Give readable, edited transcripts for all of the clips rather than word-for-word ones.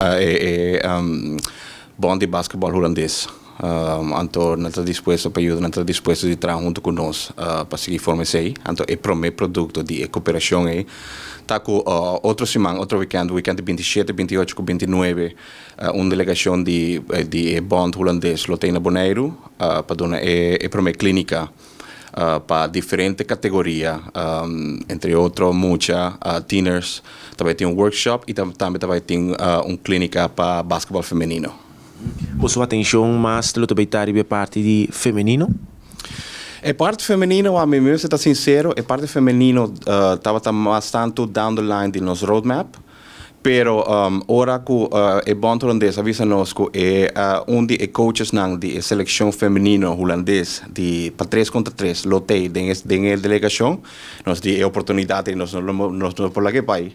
E bond di basketball hulandes. Anto nan ta dispuesto pa yuda, nan ta dispuesto di traha hunto cu nos pa sigui forma esey. Anto e prome producto di e cooperacion ey ta cu otro siman, otro weekend, weekend di 27, 28 cu 29, un delegacion di e bond hulandes lo ta na Boneiru pa duna e prome clinica pa diferente categoria, entre otro mucha, tieners, tambe tin un workshop y tambe tin un clinica pa basketball femenino. Su atencion mas lo tambe ta e parti di femenino? E parti femenino, ami mes ta sincero, e parti femenino tabata mas tanto down the line di nos roadmap, pero ora cu e bond hulandes a avisa nos cu un di e coaches nan di seleccion femenino hulandes di pa 3 contra 3 lo t'ey den e delegacion, nos di e oportunidad y nos no por laga bay.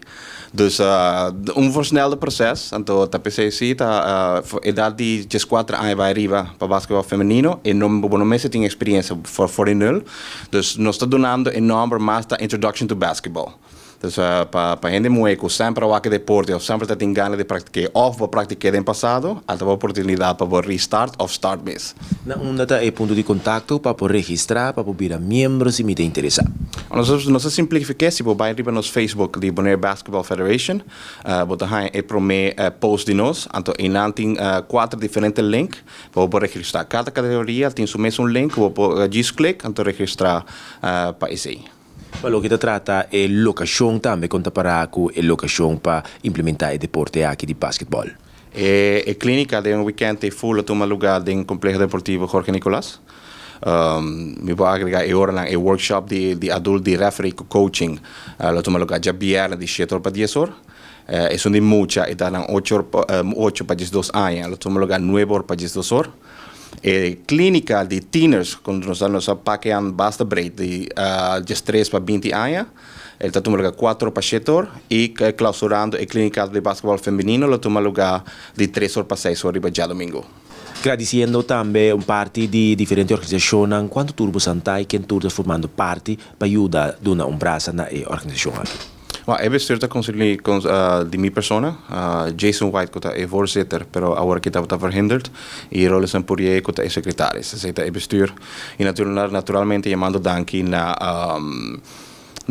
Dus un versnelde proces, anto ta PCC ta edad di 14 aña bay ariba pa basketball femenino y no no mester tin experiencia for di nul. Dus nos ta dunando e nomber mas ta Introduction to Basketball. Dus pa hende muhe cu semper a wak deporte of semper tin gana di practica of a practica den pasado, ata oportunidad pa restart of start mes. Na unda ta e punto di contacto pa por registra, pa por bira miembro si mi ta interesa? Nos a simplifica, si bo bay riba nos Facebook di Bonaire Basketball Federation, bo ta haya e prome post di nos, anto eynan tin cuater diferente link pa bo registra. Cada categoria tin su mes link, bo por just click anto registra pa esey. Pa loke ta trata e locacion tambe, con ta para cu e locacion pa implementa e deporte aki di basketball? E clinica di un weekend full ta tuma luga den Compleho Deportivo Jorge Nicolas. Mi por agrega e ora e workshop di adulto di referee coaching lo tuma luga diabierna di 7 or pa 10 or. Esun di mucha e ta 8 or, 8 pa 12 aña, lo tuma luga 9 or pa 12 or. E clinica di tieners, cu nos a pakia basta breed, di 3 pa 20 aña, e ta tuma luga 4 pa 7 or, y clausurando e clinica di basketball femenino, lo tuma luga di 3 or pa 6 or riba diadomingo. Gradiciendo tambe un parti di diferente organisacion, cuanto tur ta y ken tur ta formando parti pa yuda duna un brasa na e organisacion aki. Well, e bestuur ta di mi persona, Jason White cu ta e voorzitter, pero awor aki ta verhinderd, y Rolison Pourier cu ta e secretaris. Esey ta e bestuur. Y naturalmente yamando danki na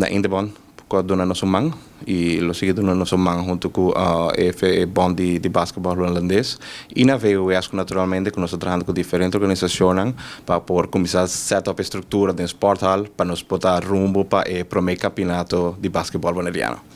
Indebon, cu a duna nos man, y lo sigui duna nos man hunto cu e bond di basketball hulandes, y na VOS, naturalmente, cu nos ta trahando cu diferente organisacion pa por cuminsa set up e structura di sporthal pa nos pone rumbo pa e prome campeonato di basketball boneriano.